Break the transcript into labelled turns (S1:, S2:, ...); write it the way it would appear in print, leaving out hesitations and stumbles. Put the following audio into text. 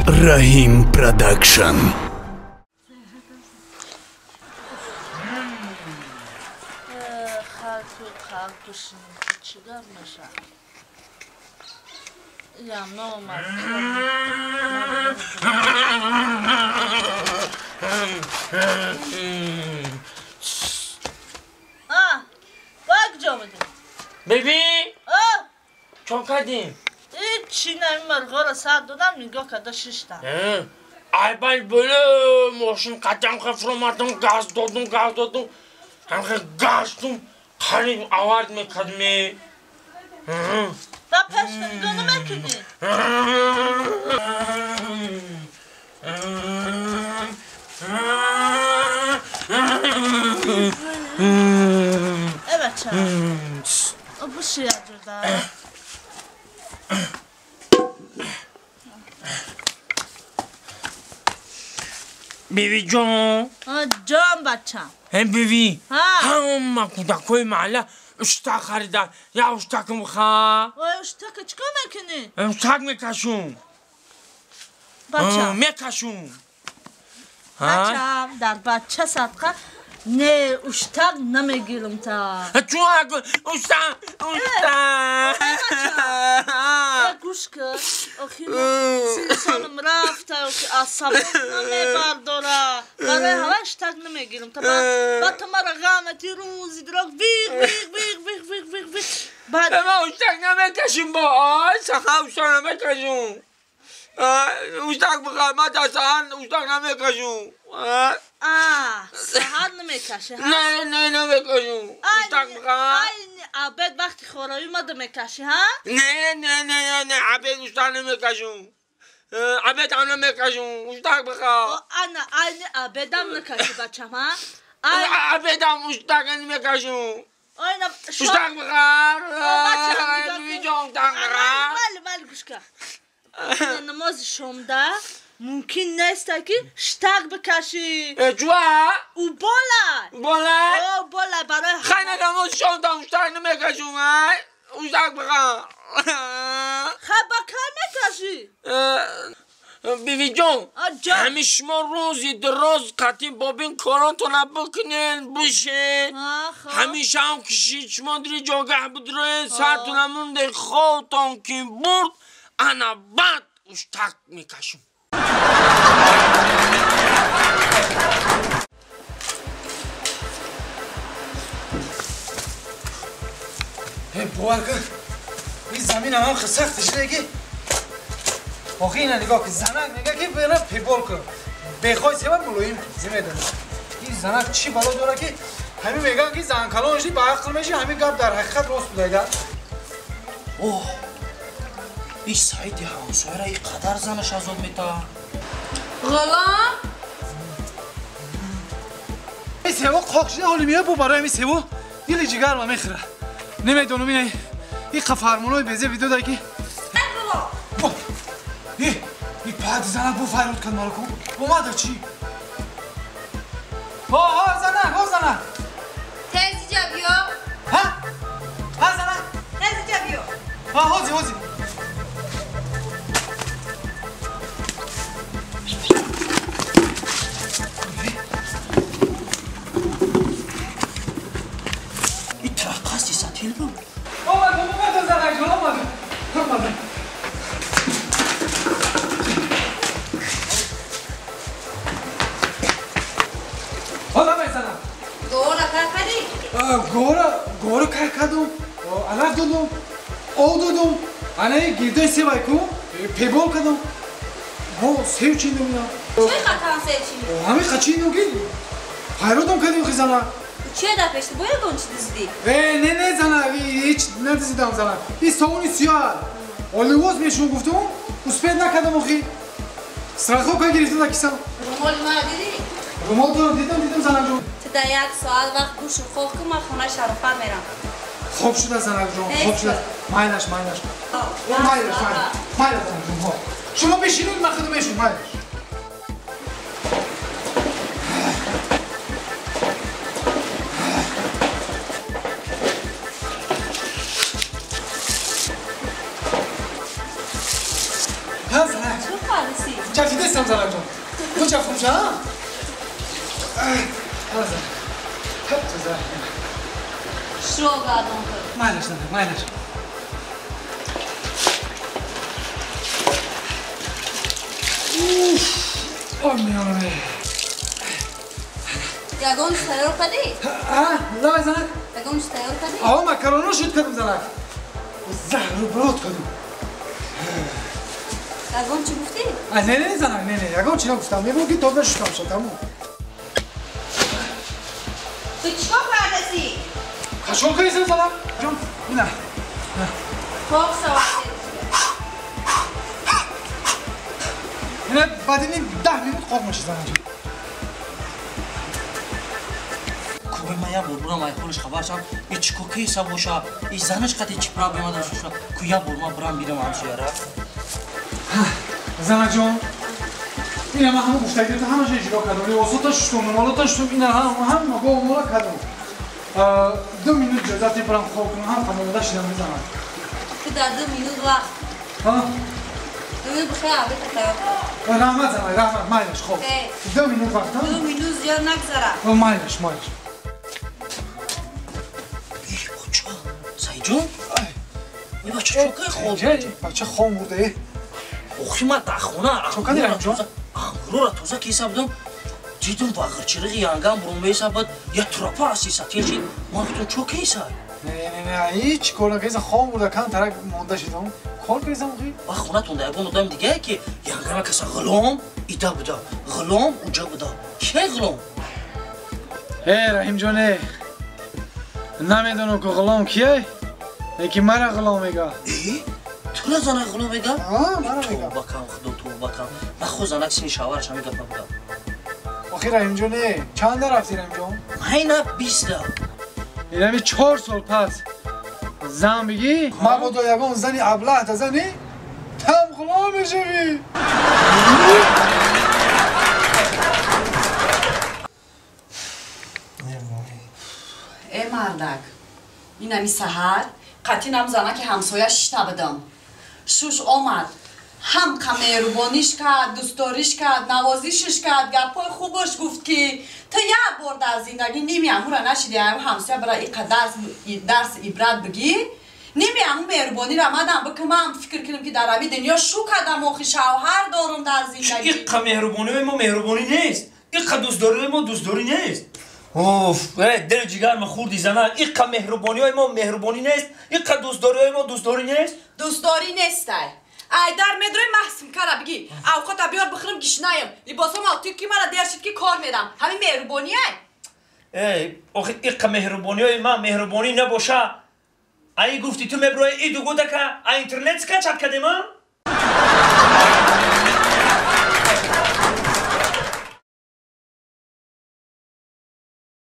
S1: Раҳим Продакшн.
S2: Биби? Чон кардем?
S3: Чӣ нами марғора сар додам, нигоҳ карда шиштам.
S2: Ай бай боло, мошин қадам фуромадам, газ додум, газ додум, ҳамхе гаштум, қариб авард мекардме.
S3: Ба пеш нигоҳ намекунӣ? Э бача, буши яҷода.
S2: Биби ҷон.
S3: Ҷон бачам.
S2: Биби, ҳама кӯдакҳои маҳалла уштак харида, я уштакам ха.
S3: Ой, уштака чӣ кор мекунӣ?
S2: Уштак мекашум.
S3: Бачам.
S2: Мекашум.
S3: Бачам, дар бача садқа не уштак намегирам та.
S2: Чун уштак, уштак.
S3: Гӯш кун, охир синсонам рафта, асабом намебардора. Барои ҳава уштак намегирам та. Баъд ту мара ғамати рӯзи дирок виқ виқ виқ виқ виқ виқ виқ.
S2: Баъд ма уштак намекашим бо. Ай, саха уштак намекашум. Уштак бихай, ма дар саҳар уштак намекашум.
S3: Саҳар намекашӣ?
S2: Не, не, намекашум. Уштак бихай.
S3: Абед вақти хорави мада мекашӣ, ҳа?
S2: Не, не, не, не, абед уштак намекашум. Абед ҳам намекашум. Уштак бихай.
S3: Ана, айни абедам накашӣ, бачам, ҳа?
S2: Абедам уштак намекашум. Уштак бихай. Биҷон, уштак бихай.
S3: Бале, бале, гӯш кун. Намози шомда мумкин нест ки штак бикашӣ.
S2: Чуа?
S3: Ӯ бола.
S2: Бола?
S3: О, бола барои
S2: Хайна намози шомда уштак намекашум, ай. Уштак бихай.
S3: Хай ба кай мекашӣ?
S2: Биби ҷон, ҳамин шумо рӯзи дароз қатъи бобин коронтона бикунен, бишен. Ҳамешаам кишид, шумо дири ҷогаҳ бидроен, сартона монде, хобтон ки бурд, ана баъд уштак мекашум.
S4: Бовар кун, ин замин ҳам сахт шуда ки охи ина нигоҳ ки занак мега ки бена пебол кун, бехой себа мулоим зимедона. Ин занак чӣ бало дора ки ҳамин меган ки занкалон шди ба ақл меши, ҳамин гап дар ҳақиқат рост будайда.
S5: Оҳ, ин Саиди ҳамсояра ин қадар занаш азоб метаҳад.
S6: Ғулом?
S4: Ин сево қоқ шуда ҳоли меояд, бо барои ҳамин сево дили ҷигарма мехӯрад. Намедонам ин ин фармонои безе видода ки ин пади занак бо фарёд кард маро кун. Омада чӣ? Ҳо, ҳо, занак, ҳо, занак.
S6: Тез иҷа биё.
S4: Ҳа? Ҳа, занак?
S6: Тез иҷа биё.
S4: Ҳа, ҳози, ҳози.
S5: Ин траққасти сатил буд.
S4: Омадам, омадам, занак ҷон, омадам. Омадам.
S6: Гора кай кардӣ?
S4: Гора, гора кай кардум, алаф додум, об додум, анаи гирдои севай ку, пебол кардум, бо сев чиндум ина.
S6: Чӣ қатан сев чиндӣ?
S4: Ҳамин қа чиндум ки ҳайротам кардим хи зана.
S6: Чӣ дар пешти бо ягон чӣ диздӣ?
S4: Э, не, не, зана, ҳеҷ надиздидам зана. Ин совуни сиёҳ. Оливоз мешум гуфтум, успед накардам охи. Страховка гирифтам дар кисам.
S6: Румоли мара дидӣ?
S4: Румол дорам, дидам, дидам занакҷон.
S6: Ту дар як соат вақт гӯшу хоб кун, ман хонаи Шарофат мерам.
S4: Хоб шуда занакҷон, хоб шуда. Майлаш, майлаш. Майлаш, майлаш. Майлаш занакҷон, хоб. Шумо бишинед, ман худам мешунам, майлаш. Чафидестам занак ҷон. Куҷа хуб ша?
S6: Шуро гардон кун.
S4: Майлаш занак, майлаш. Уф, ой меёнаме.
S6: Ягон чиз тайёр кардӣ?
S4: Давай занак.
S6: Ягон чиз тайёр кардӣ?
S4: Аҳо, макароно шуд кардам занак. Заҳру брод кардам.
S6: Ягон чӣ гуфтӣ?
S4: Не, не, занак, не, не, ягон чӣ нагуфтам. Мегӯям ки тоза шудам шуд, тамом.
S6: Ту чӣ кор кардасӣ?
S4: Кашол кардасам занак. Ҷон, ина.
S6: Хоб савод.
S4: Ина баъд ин 10 минут қоқ меши занак ҷон.
S5: Кӯи ман як бор бурам айхонаш хабар шам, и чӣ ко кейса боша, и занаш қати чӣ проблема дошта боша, ку як бор ман бурам бирам ҳамсояра.
S4: Занак ҷон, ина ман ҳама гуфтагиёта ҳамаша иҷро кардам. Либосота шустум, румолота шустум, ина ҳама гоҳ кардам. 2 минут иҷозат бурам хоб кунам, ҳам тамомода шидам мезанам.
S6: Ту дар 2 минут вақт. 2 минут бихай абета тайёр кун.
S4: Раҳмат занак, раҳмат, майлаш, хоб. 2 минут вақт,
S6: 2 минут зиёд нагзара.
S4: Майлаш, майлаш.
S5: Саидҷон, ин бача чо кай хоб?
S4: Бача хом бурда, э.
S5: Охи ман дар хона
S4: чо кади Раҳимҷон?
S5: Ангурора тоза кеса будам, дидум бағирчириғи янгам бурумеса буд, я турапа асиса тешид, ман гуфтам чо кеса?
S4: Не, не, не, ҳеч кор накеса, хом бурда, кам тарак монда шидам. Кор кесам охи?
S5: Ба хонатон дар ягон одами дигае ки янгама каса ғулом ида буда, ғулом уҷа буда. Кияй ғулом?
S4: Э, Раҳимҷон, э. Намедонам ки ғулом кияй, лекин мара ғулом мега.
S5: Э? Тура занак ғулом мега?
S4: Мара мега.
S5: Тавба кам, худо тавба кам. Нахо занак сини шавҳараш ҳамин гапа буда.
S4: Охи Раҳимҷон, э, чанда рафти Раҳимҷон?
S5: Майна 20 да.
S4: Инами 4 сол пас зан бигӣ, мабодо ягон зани аблаҳ та зани, там ғулом мешавӣ.
S7: Э мардак, инами саҳар қатинам занаки ҳамсоя шишта будам. Шуш омад, ҳам қа меҳрубониш кард, дӯстдориш кард, навозишиш кард, гапҳои хубаш гуфт ки ту як бор дар зиндагӣ ними амура нашиди, ам ҳамсоя бара иқа дарс ибрат бигӣ, ними аму меҳрубонира мадам бикумам, фикр кунам ки дар ами дунё шу кардам, охи шавҳар дорум дар зиндагӣ.
S2: Иқа меҳрубониҳои мо меҳрубонӣ нест, иқа дӯстдориҳои мо дӯстдорӣ нест. Уф, дилу ҷигарма хурди занак, иқа меҳрубониҳои мо меҳрубонӣ нест, иқа дӯстдориҳои мо дӯстдорӣ нест.
S7: Дӯстдорӣ нестай. Айдар медрои маҳсим кара бигӣ, авқота биёр бихӯрам гишнаем, либосома ту ки мара дер шид ки кор мерам, ҳамин меҳрубониай?
S2: Эй, охи иқа меҳрубониҳои ман меҳрубонӣ набоша. Ай гуфти ту меброи и дугудака, а интернет скачать кардем, а?